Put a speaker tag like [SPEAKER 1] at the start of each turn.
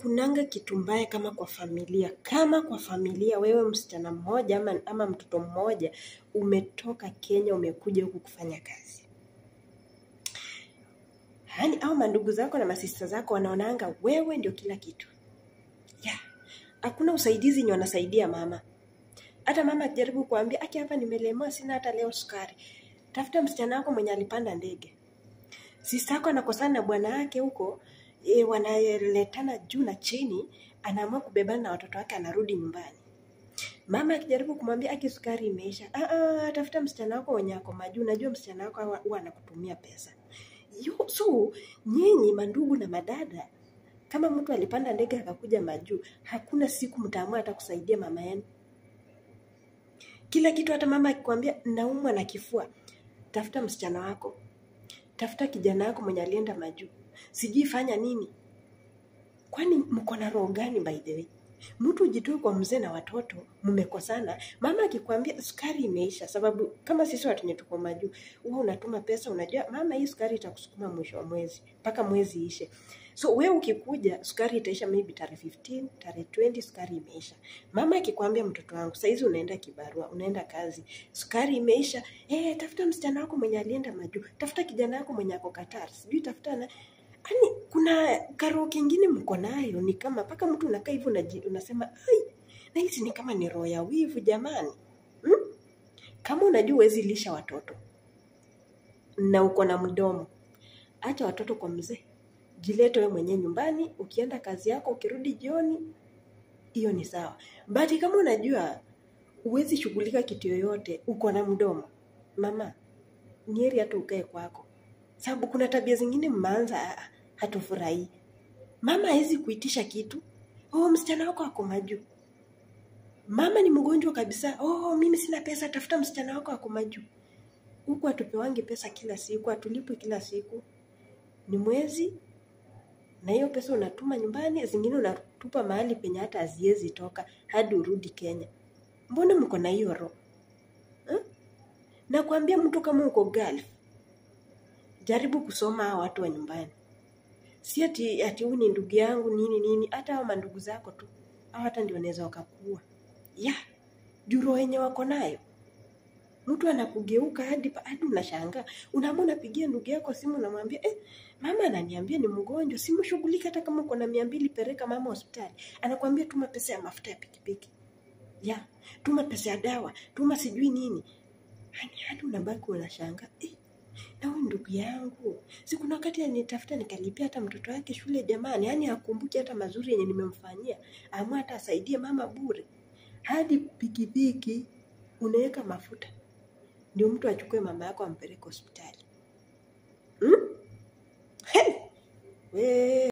[SPEAKER 1] Hakunanga kitu mbaya kama kwa familia. Kama kwa familia wewe msichana mmoja ama mtoto mmoja umetoka Kenya umekuja huku kufanya kazi. Yaani au mandugu zako na masista zako wanaonanga wewe ndio kila kitu. Yeah. Hakuna usaidizi yenye wanasaidia mama. Hata mama akijaribu kuambia aki hapa nimelemewa sina hata leo sukari. Tafuta msichana wako mwenye alipanda ndege. Sista yako anakosana na bwana yake huko, wanaletana juu na chini, anaamua kubebana na watoto wake anarudi nyumbani. Mama akijaribu kumwambia aki sukari imeisha. Tafuta msichana wako mwenye ako majuu, unajua msichana wako huwa anakutumia pesa. So nyinyi mandugu na madada, kama mtu alipanda ndege akakuja majuu, hakuna siku mtaamua hata kusaidia mama yenu. Kila kitu hata mama akikwambia naumwa na kifua, tafuta msichana wako. Tafuta kijana wako mwenye alienda majuu. Sijui fanya nini. Kwani mko na roho gani by the way? Mtu ujitoe kwa mzee na watoto, mmekosana, mama akikwambia sukari imeisha, sababu kama sisi watu wenye tuko majuu, huwa unatuma pesa, unajua mama hii sukari itakusukuma mwisho wa mwezi, mpaka mwezi ishe. So wewe ukikuja sukari itaisha maybe tarehe 15, tarehe 20 sukari imeisha. Mama akikwambia mtoto wangu, saa hizi unaenda kibarua, unaenda kazi, sukari imeisha, tafuta msichana wako mwenye alienda majuu, tafuta kijana wako mwenye ako Qatar, sijui tafuta na yaani kuna karo kingine mko nayo ni kama paka mtu unakaa hivyo unasema ai, na hizi ni kama ni roho ya wivu jamani. Kama unajua huwezi lisha watoto na uko na mdomo, acha watoto kwa mzee. Jilete wewe mwenyewe nyumbani, ukienda kazi yako ukirudi jioni, hiyo ni sawa. But kama unajua huwezi shughulika kitu yoyote, uko na mdomo, mama, ni heri hata ukae kwako. Sababu kuna tabia zingine mmeanza hatufurahi. Mama hawezi kuitisha kitu. Oh, msichana wako ako majuu. Mama ni mgonjwa kabisa. Oh, mimi sina pesa, tafuta msichana wako ako majuu. Huku hatupewangi pesa kila siku, hatulipwi kila siku. Ni mwezi na hiyo pesa unatuma nyumbani, zingine unatupa mahali penye hata haziwezi toka hadi urudi Kenya. Mbona mko na hiyo roho? Nakwambia mtu kama uko Gulf, jaribu kusoma hao watu wa nyumbani. Si ati huyu ni ndugu yangu nini nini, hata hao mandugu zako tu. Hao hata ndio wanaweza wakakuua. Yeah, juu roho yenye wako nayo. Mtu anakugeuka hadi unashangaa. Unaamua unapigia ndugu yako simu unamwambia, mama ananiambia ni mgonjwa, simshughulike hata kama uko na 200 peleka mama hospitali. Anakuambia tuma pesa ya mafuta ya pikipiki. Yeah, tuma pesa ya dawa, tuma sijui nini. Hadi unabaki unashangaa. Na huyu ndugu yangu, si kuna wakati alinitafuta nikalipia hata mtoto wake shule jamani, yaani hakumbuki hata mazuri yenye nimemfanyia. Amua hata asaidie mama bure. Hadi pikipiki unaweka mafuta ndio mtu achukue mama yako ampeleke hospitali.